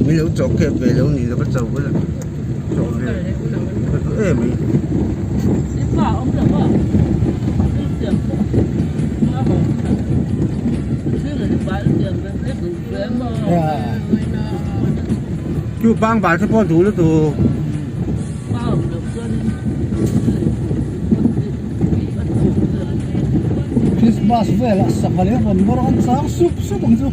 Min lo chawh kep ve lo ni lo ka cho bula chawh ve ka duh em mai. Chu bang bal te pawh duh lutuk. Christmas velah sangha leh rawn bawr an chang sup sup ang chu.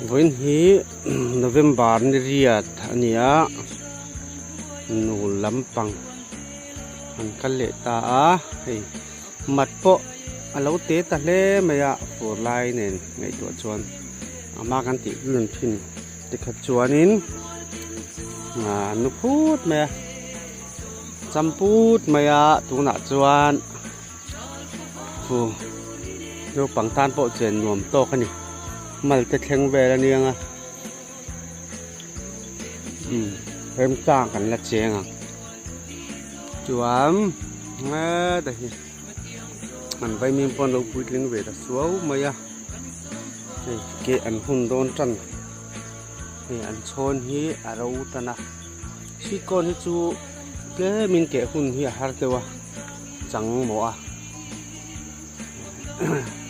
Vawiin hi November ni riat a ni a, nu lampang an kal leh ta a, hei mat pawh a lo te ta hle mai a, fur lai nen ngaihtuah chuan a hma kan tih lun thin te kha chuanin ah nu phut mai a, cham put mai a tunah chuan Chu naupang tan pawh chen nuam tawk a ni mal te thleng vel a niang a umm remchang kan la cheng ang chuan heta hi an vaimim pawh an lo puitling ve ta suau mai a hei ke an hun dawn tan hei an chhawn hi a ro tan a sweet corn hi chu tlemin keh hun hi a har deuh a. Chang maw a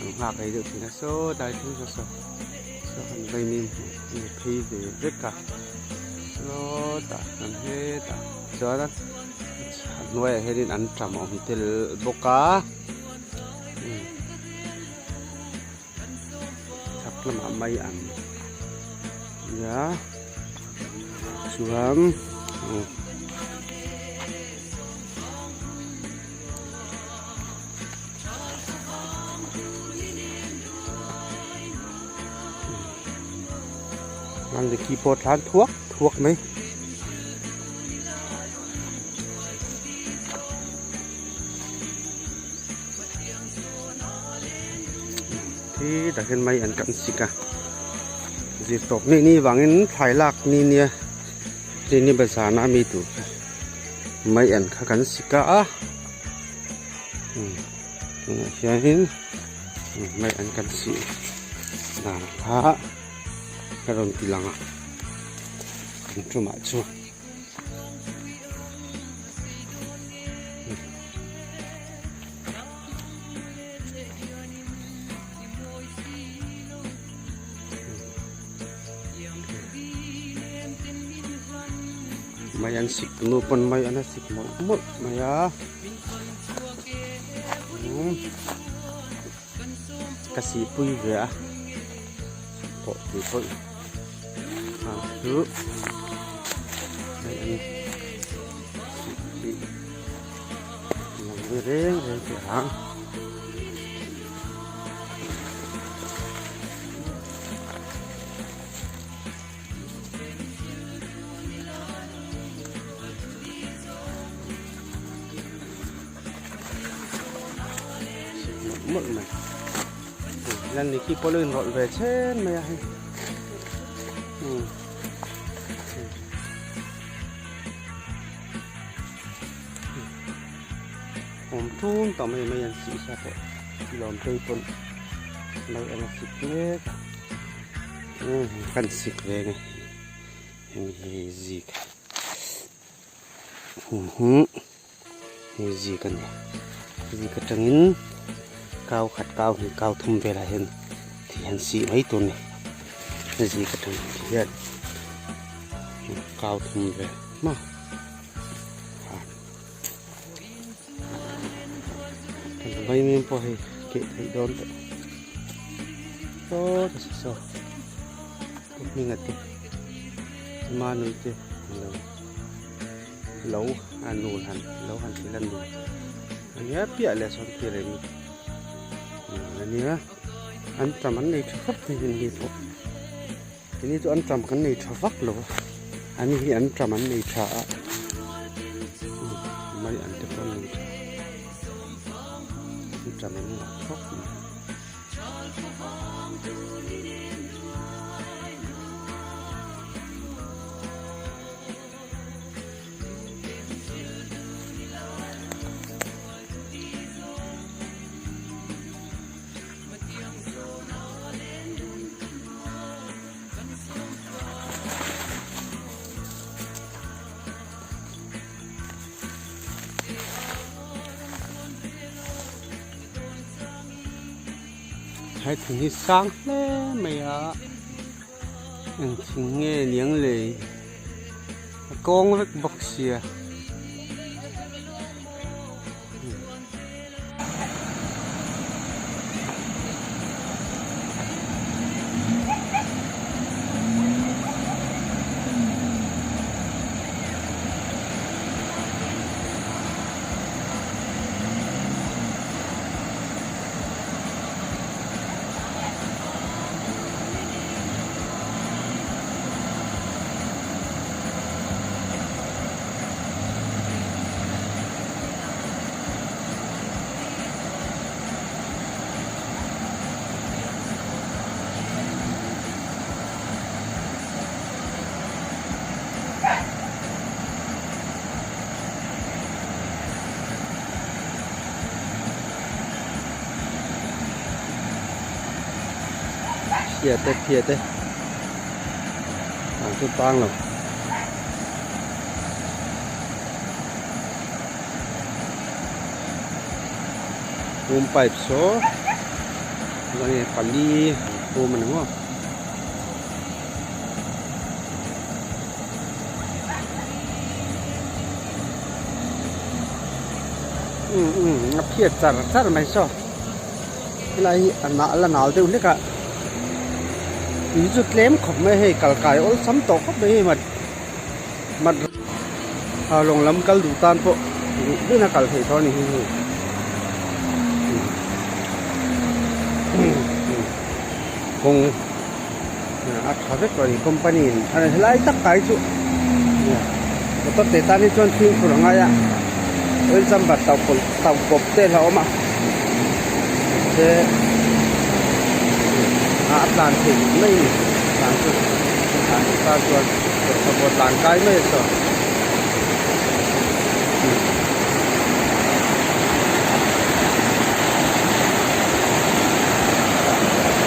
an nghak ei deuh thin a saw tlai thleng saw saw saw an vei mi hmu phei ve vek a sawtah kan hetah chuan a hnuaiah hianin an ṭam a awm tel bawk a chhak lamah mai an nia chuan. An le ki pawh thlan thuak thuak mai. Khi tah hian mai an kan sik a zir tawp ni ni vangin thlai lak ni nia ni bazar na ami tur kha mai an kha kan sik a tunah hianin mai an kan sih dan kha ka rawn ti lang a kan tumah chuan. Mai an sik nu pawn mai an a sik mawlh mawlh mai a ka sihpui ve a pawh tih pawh a chu hei an sih lang ve reng reng teh ang. Mawlh mai lan ni khi pawh lo inrawlh ve chhen mai a hei awm ṭum tawh mai mai an sih sa pawh lawm phei pawn mai an sik mek a kan sik ve nge hemi hi zik hei zik a ni zik atangin kau khat kau hnih kau thum velah hian ti hian sih mai tur a ni zik atang hian kau thum vel maw. Vaimim pawh hei keh theih dawn tawh saw ta saw pu hminga te ma nui te lo lo a nul han lo han thil a nul ania piah leh sawn thil reng ania an tam an nei tha khawp mai an ni pawh Keini chu an ṭam kan nei ṭha vak lo a, an hi an ṭam an nei ṭha a, mai an te pawh an nei ṭha, an ṭam an ngah khawp mai. He thing hi sang hle mai a eng thing nge niang le a kawng vek bawk sia. Phia te phia te ang chu tang lo. Pum pipe saw chuan in pali phum a ni maw. Um um a phiat char char mai saw helai hi a nah la nal deuh hlek a tui chu tlem khawp mai hei kal kai awlsam tawh khawp mai hei mat mat ha lawng lam kal duh tan pawh duh ber a kal theih tawh a ni hi hei kawng a tha vek tawh a ni company in a helai tak tai chu motor te tan hi chuan fimkhur a ngai a oil chamber tauh pawlh tauh pawp te a awm a mahse a tlan theih mai a ni tlan chu tlan duh tan chuan tawlhpahraw tlan kai mai a saw.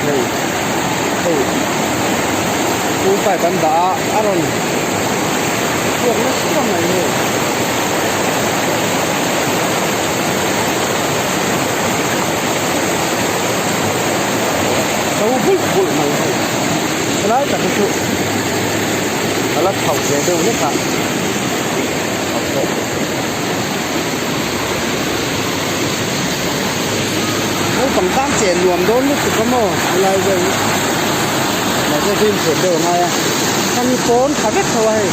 Hei hei pool pipe an dah a a rawn chhuak nasa mai hei. So bulh bulh mai hei helai tak hi chu a la chhoh ve deuh hlek a chhoh tawh. Naupang tan chen nuam dawn lutuk a maw helai vel hi mahse fimkhur deuh a ngai a hemi pawn tha vek tho a hei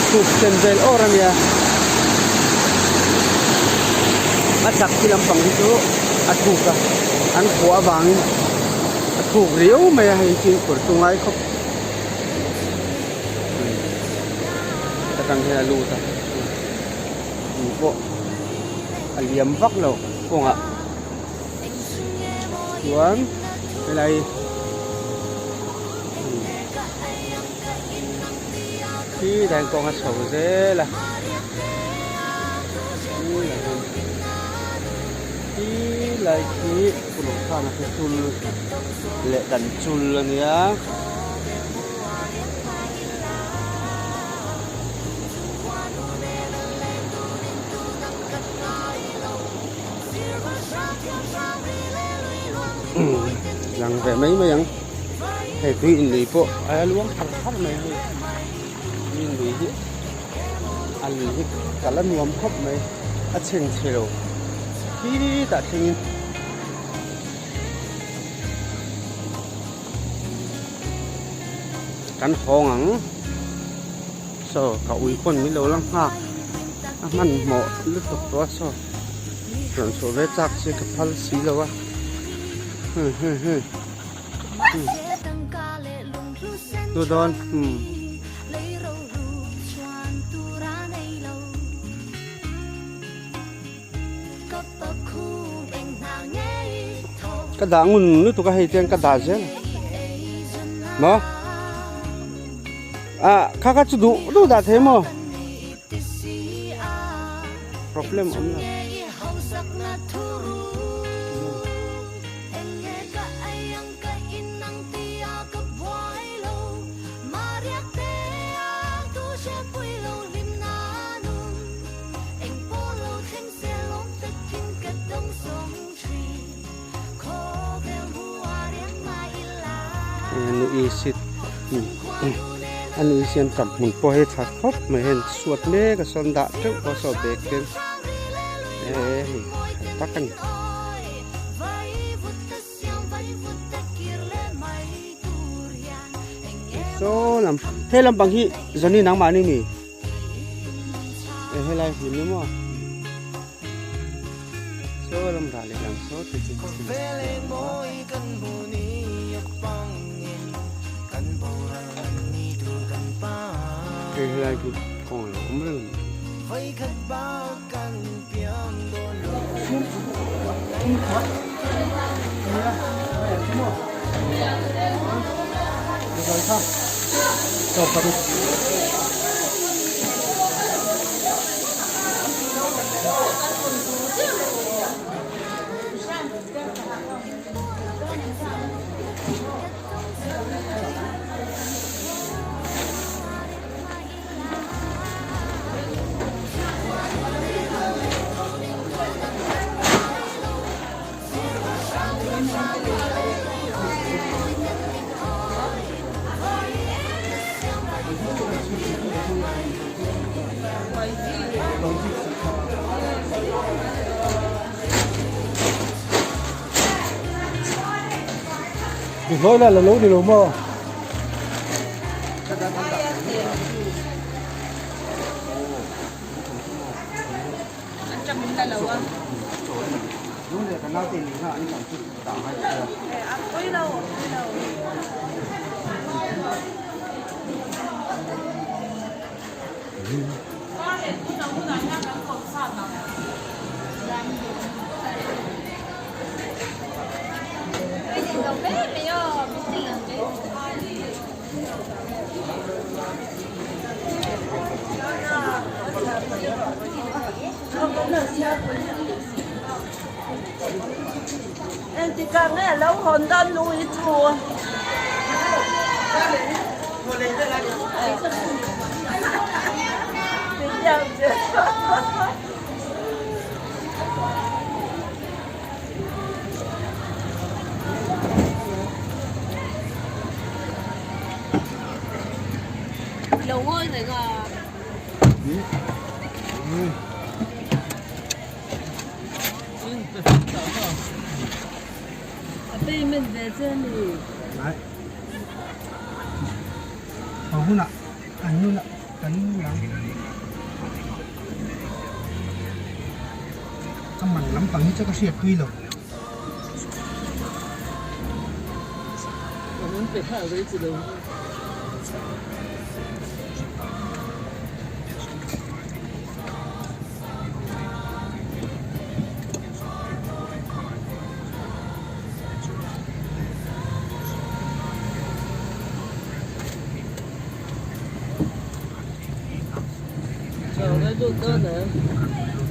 chhuk chen vel awr a nia a chak khi lampang hi chu a thuk a an khuah avangin a thuk riau mai a hei fimkhur chu ngai khawp atang hian a lut a. Tui pawh a liam vak lo kawngah chuan helai khi dan kawng a chho zel a khi lai khi Pulukhan a khi chul leh dan chul a nia. Lang ve mai mai ang hei tui in lui pawh a luang thar thar mai hei tui in lui hi a lui hi kal a nuam khawp mai a chheng chhe lo khitah thlengin. Kan hawng ang saw ka ui pawn min lo la nghak a hmanhmawh lutuk tawh a saw rawn chhuah ve chak si ka phal si lo a hmm hmm hmm chu dawn hmm. Ka dah ngun lutuk a hei tiang ka dah zel maw ah kha kha chu duh duh dah thei maw problem awm lo. Nui sit a nui siam tam hmun pawh hi tha khawp mai hei suat mek a sawn dah teuh pawh saw bag te eh hei tha tak a ni. Saw lam he lampang hi Johnny nangmah ni mi eh helai hmun ni maw. Saw lam dah leh lam saw te chu hei helai hi kawng a lo awm reng a ni. Hnuai la la lo ni lo maw? Ka man lampang hi chu ka hriat pui lo.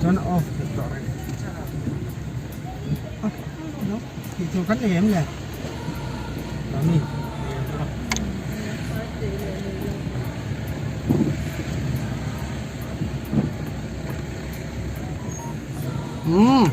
Chuan off leh tawh reng. Tih tur kan nei em le? Mami. Umm.